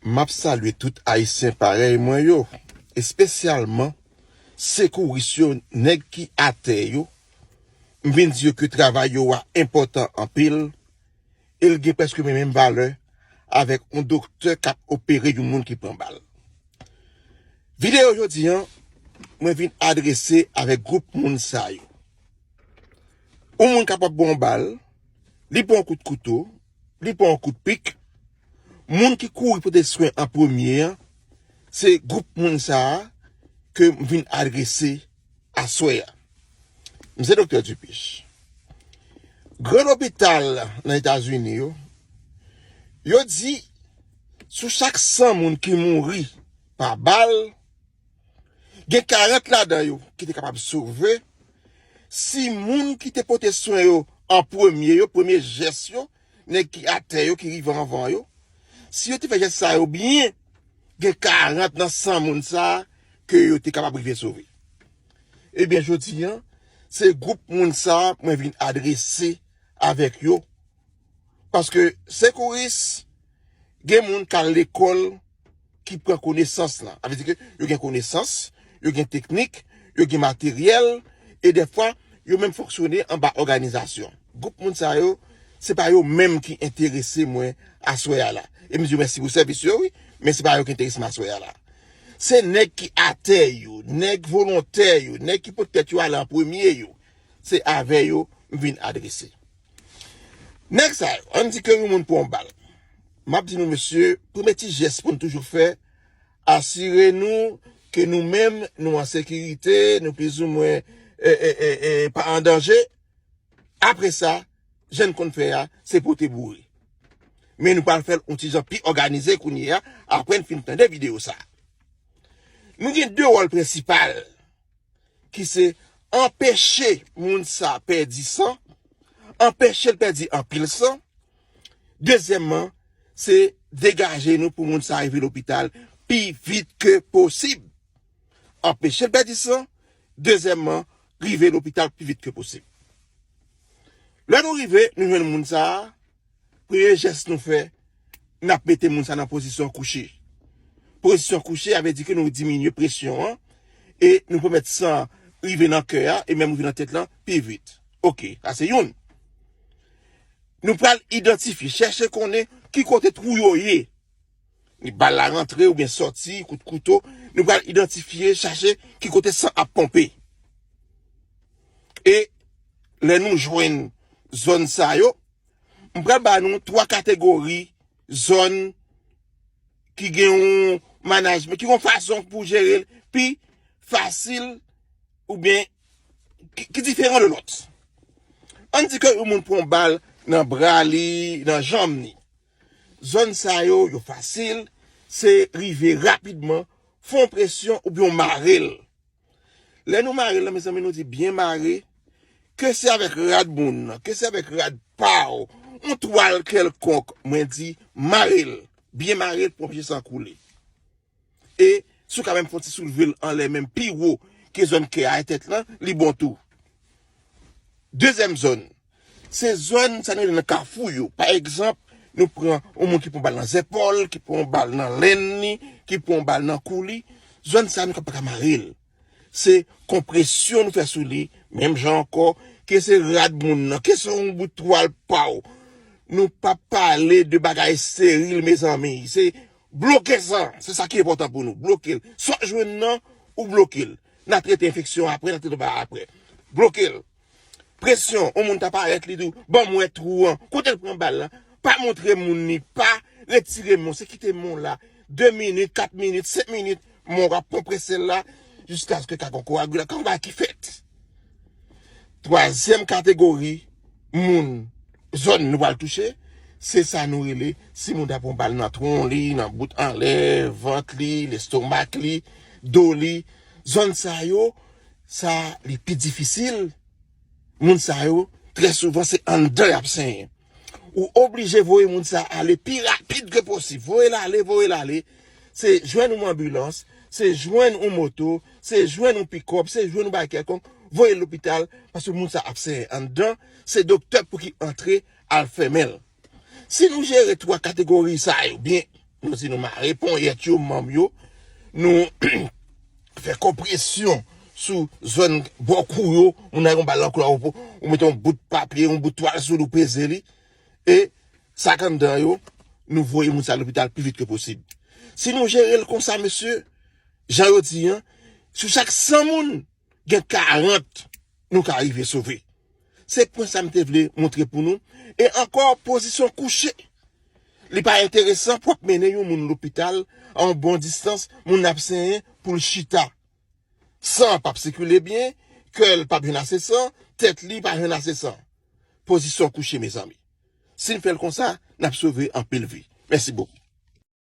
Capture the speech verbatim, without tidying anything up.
M ap salye tout Ayisyen parèy mwen yo, espesyalman sekouris yo, nèg ki atè yo. M vin di yo ke travay yo a enpòtan anpil, e l gen prèske menm valè avèk yon doktè k ap opere yon moun ki pran bal. Videyo jodi an, mwen vin adrese avèk gwoup moun sa yo. Yon moun kapab ba w bal, li pran yon kout kouto, li pran yon kout pik. Moun ki kouri pote swen an premye an, se gwoup moun sa a ke m vin adrese aswè a. M se Doktè Dupuis. Gran lopital nan Etazini yo, yo di sou chak san moun ki mouri pa bal, gen karant ladan yo ki te kapab sove si moun ki te pote swen yo an premye yo, premye jès yo, nèg ki atè yo, ki rive anvan yo, si yo te fè jès sa yo byen, gen karant nan san moun sa a ke yo te kapab rive sove. Ebyen, jodi an, se gwoup moun sa a mwen vin adrese avèk yo. Paske sekouris, gen moun k al lekòl ki pran konesans lan. Sa vle di ke yo gen konesans, yo gen teknik, yo gen materyèl, e dèfwa, yo menm fonksyone anba òganizasyon. Gwoup moun sa yo, se pa yo menm ki enterese mwen aswè a la. E m di yo mèsi pou sèvis yo, wi, men se pa yo ki enterese m aswè a la. Se nèg ki atè yo, nèg volontè yo, nèg ki pot tèt yo ale an premye yo. Se avè yo m vin adrese. Nèg sa yo, ann di ke yon moun pran yon bal. M ap di nou, mesye, premye ti jès pou n toujou fè, asire nou ke nou menm, nou an sekirite, nou plizoumwen, e, e, e, e, pa an danje. Apre sa, jan n konn fè a, se pote boure. Men nou pral fè l yon ti jan pi òganize kounye a, apre n fin tande videyo sa. Nou gen de wòl prensipal, ki se anpeche moun sa pèdi san, anpeche l pèdi anpil san. Dezyèmman, se degaje nou pou moun sa rive lopital pi vit ke posib. Anpeche l pèdi san, dezyèmman, rive lopital pi vit ke posib. Lè nou rive, nou jwenn moun sa a, premye jès nou fè, n ap mete moun sa nan pozisyon kouche. Pozisyon kouche, sa vle di ke nou diminye presyon an, e nou pèmèt san rive nan kè a, e menm rive nan tèt lan, pi vit. Oke, sa se youn. Nou pral idantifye, chèche konnen ki kote twou yo ye. Ni bal la rantre oubyen sòti, kout kouto, nou pral idantifye, chache ki kote san ap ponpe. E lè nou jwenn zòn sa yo, m pral ba nou twa kategori zòn ki gen yon manajman, ki gen yon fason pou jere l pi fasil oubyen ki, ki diferan de lòt. Ann di ke yon moun pran yon bal nan bra li, nan janm li. Zòn sa yo, yo fasil, se rive rapidman, fè yon presyon oubyen w mare l. Lè nou mare l la, mezanmi, nou di byen mare, ke se avèk rad moun nan, ke se avèk rad pa w, yon twal kèlkonk, mwen di mare l, byen mare l pou anpeche san koule. E si w ka menm fè yon ti soulve l anlè menm pi wo ke zòn kè a e tèt lan, li bon tou. Dezyèm zòn, se zòn sa nou rele nan kafou yo. Pa egzanp, nou pran yon moun ki pran bal nan zèpòl, ki pran bal nan lenn li, ki pran bal nan kou li. Zòn sa nou ka pa ka mare l. Se konpresyon nou fè sou li, menm jan ankò, ke se rad moun nan, ke se yon bout twal pa w. Nou p ap pale de bagay esteril, mezanmi. Se bloke san, se sa ki enpòtan pou nou. Bloke l. Sa w jwenn nan, ou bloke l. N a trete enfeksyon apre, n a trete bagay apre. Bloke l. Presyon, yon moun ta parèt, li di w, "Ban m wè twou an." Kote l pran bal la? Pa montre moun li, pa retire men w, se kite men w la. De minit, kat minit, senk minit, men w ap konprese l la, jiskaske ka gen koagilasyon, ka gen bagay ki fèt. Twazyèm kategori moun, zòn nou pral touche, se sa nou rele, si moun ta pran bal nan twon li, nan bout anlè, vant li, lestomak li, do li, zòn sa yo, sa li pi difisil. Moun sa yo, trè souvan, se anndan y ap senyen. Ou oblije voye moun sa ale pi rapid ke posib. Voye l ale, voye l ale. Se jwenn yon anbilans, se jwenn yon moto, se jwenn yon pikòp, se jwenn yon bagay kèlkonk, voye l lopital, paske moun sa ap senyen anndan, se doktè pou ki antre al fèmen l. Si nou jere twa kategori sa yo byen, nou di nou mare ponyèt yo, manm yo, nou fè konpresyon sou zòn bò kou yo, moun nan yon bal nan kou la, ou, ou mete yon bout papye, yon bout twal sou li, ou peze li, e sa k anndan yo, nou voye moun sa lopital pi vit ke posib. Si nou jere l konsa, mesye, jan yo di an, sou chak san moun, gen karant nou ka rive sove. Se pwen sa m te vle montre pou nou. E ankò, pozisyon kouche. Li pa enteresan pou w ap mennen yon moun lopital a yon bon distans, moun ap senyen pou l chita. San p ap sikile byen, kè l p ap jwenn ase san, tèt li pa jwenn ase san. Pozisyon kouche, mezanmi. Si n fè l konsa, n ap sove anpil vi. Mèsi bokou.